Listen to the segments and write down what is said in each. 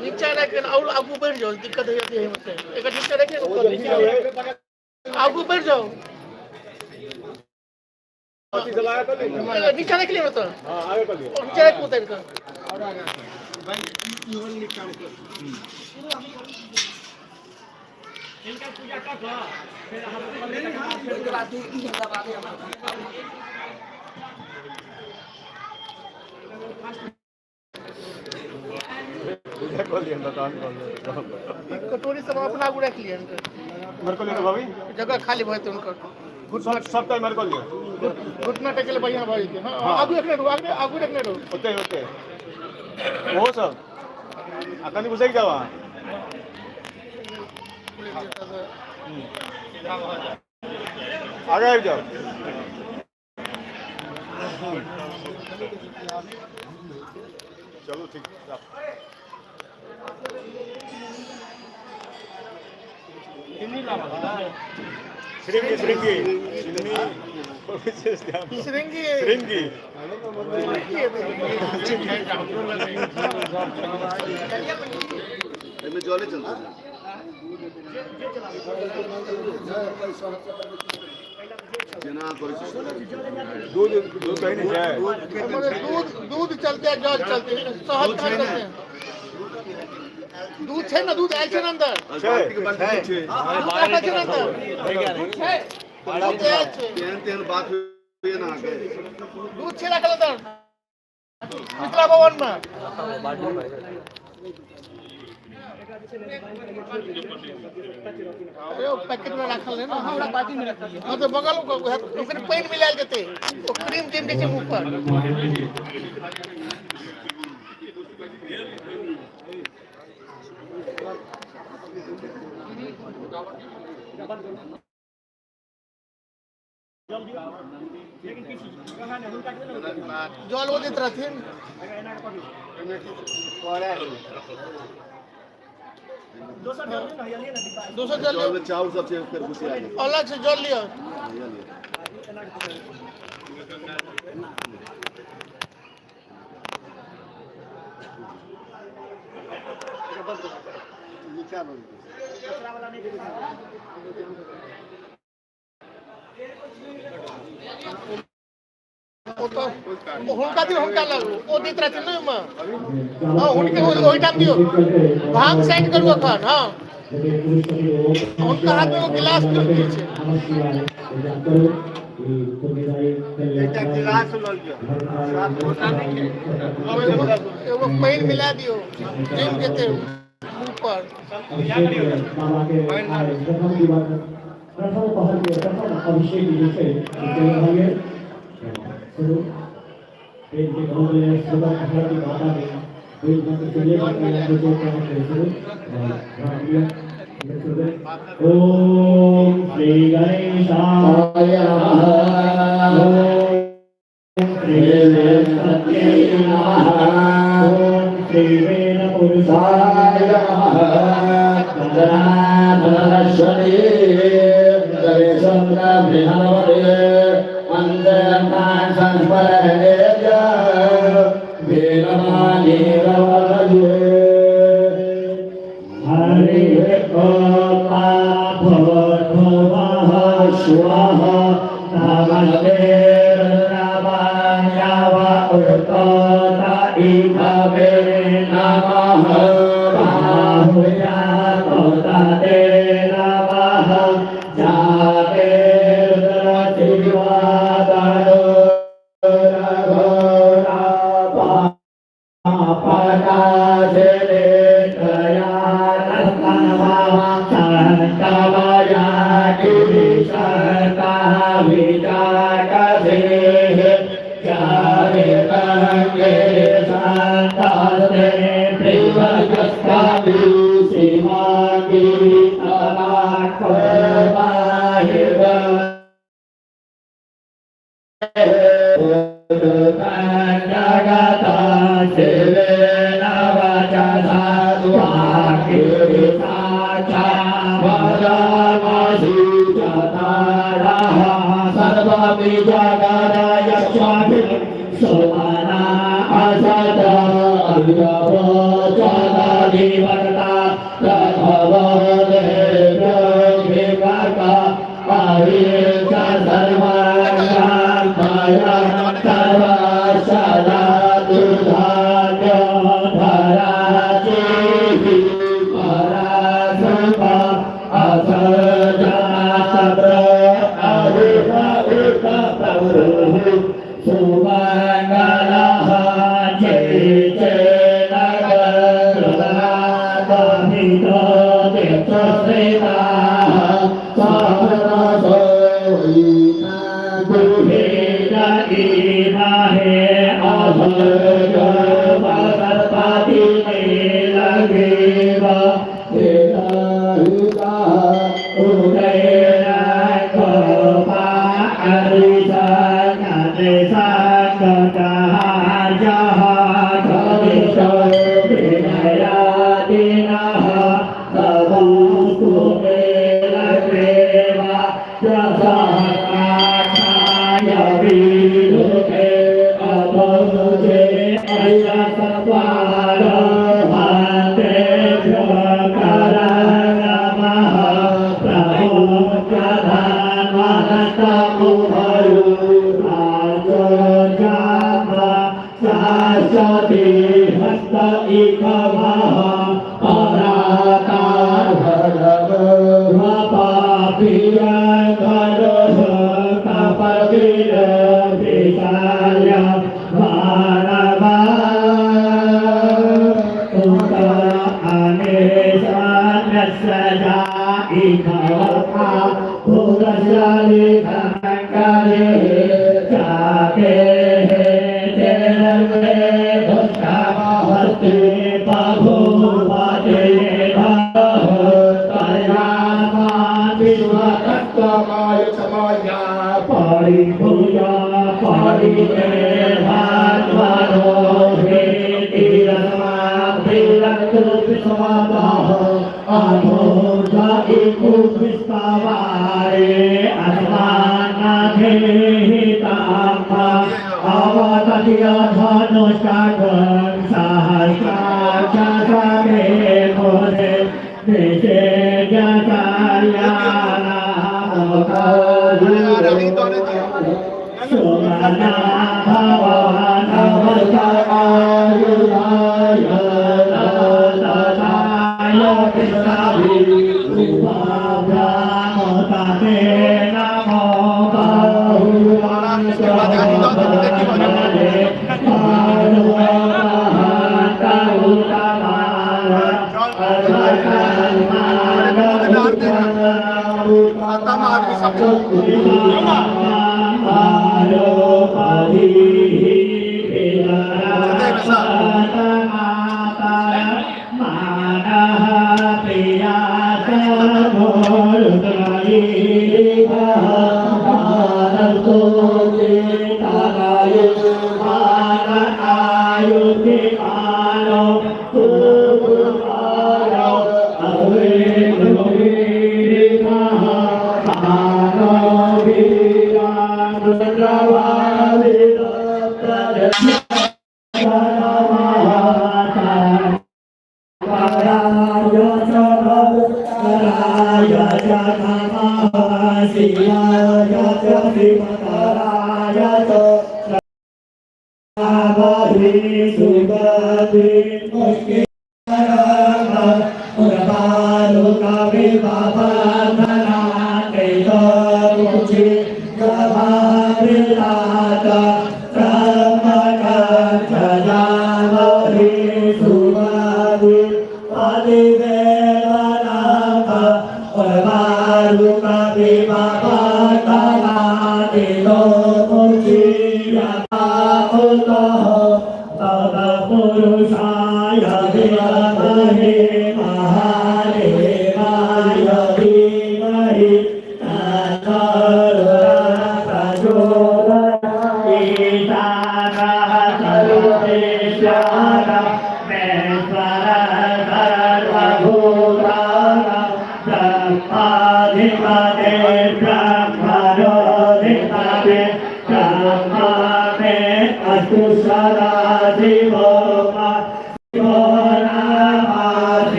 नीचा रख और आगू बढ़ जाओ, दिक्कत हो जाती है मुझसे। एक नीचा रखे, आगू बढ़ जाओ, नीचा रख लिया तो नीचा रख उतर कर। कटोरी सब अपना आगू रख लिया, जगह खाली भऽ जेतै हुनकर। सब टाइम मेरे को लिया घुटना टेकले बढ़िया भऽ जेतै। हाँ, आगू रखने रहो, आगू आगू रखने रहो। ओते ओते वो सब आ कनी घुसैक जाओ अहाँ। आगे आबि जाओ। चलू ठीक। श्रृंगी श्रृंगी चिन्नी विशेष ध्यान। श्रृंगी। श्रृंगी। एहिमे जले चलतै। जेना करै छी। दूध दूध कहीं नहीं जाए। दूध दूध चलते, जल चलते, शहद कहाँ चलते? दूध छै ने, दूध आयल छै ने अंदर। बाल्टी के बाल्टी छै। दूध राखल छै ने अंदर, दूध छै, दूध आयल छै। तेहन तेहन बात होइए ने अहाँके। दूध छै राखल अंदर मिथिला भवन में। अरे ओ पैकेट में राखल है ना, हमरा बाल्टी में रखल है। हां, तो बगल ओकरे पानि मिलायल जेतै, ओ क्रीम जम जेतै मुंह पर। जल ओ दैत रहथिन। दोसर जल। जल में चाउर सब छै, फेर घुसिया गेल। अलग से जल लिअ। लिअ। ओ तऽ हुनका दियौ, हुनका लग ओ दैत रहथिन ने ओहिमे। हँ, हुनके ओहिठाम दियौ। भांग साइड करू एखन। हँ, हुनका हाथमे एगो गिलास दियौ छै। एकटा गिलास लऽ लिअ। एगो एगो पानि मिला दियौ, जमि जेतै मुँह पर। प्रथम पहल के प्रथम अभिषेक जे छै चलि रहल ये। शुरू वेद के गाँव में सुबह की माता ने वेद मंत्र के लिए शुरू। ओम श्री गणेशाय नमः। ओम श्री बृहस्पतये नमः। ओम श्री वेद पुरुषाय नमः। हरि भुवः स्वः नमस्ते रुद्रवायाव उर्तोत इभवे नमः बाहुया तोतते नमः जाते रुद्र शिवादरो रघोरा पापनाशिने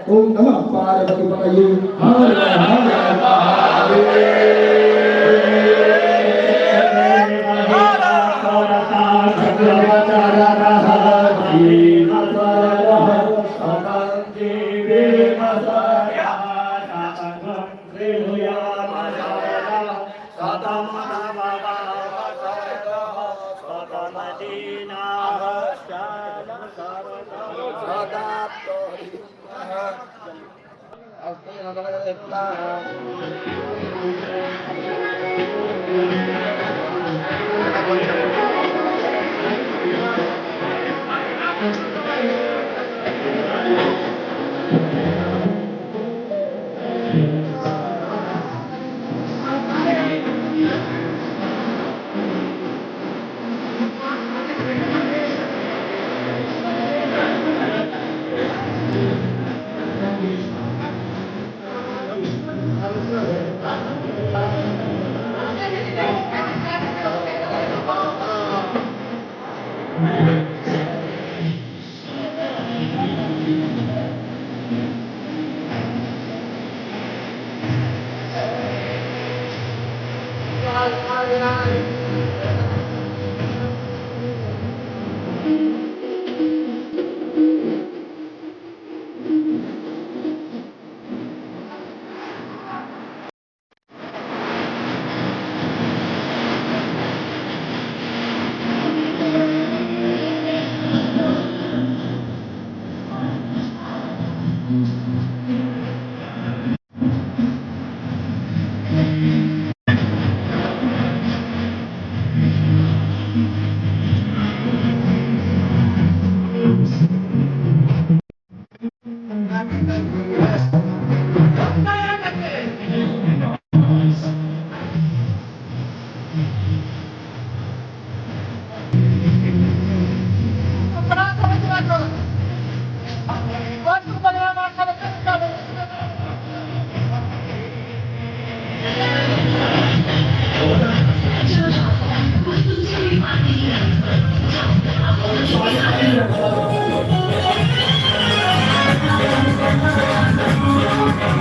ओम नमः पार्वती पतये हर हर महादेव।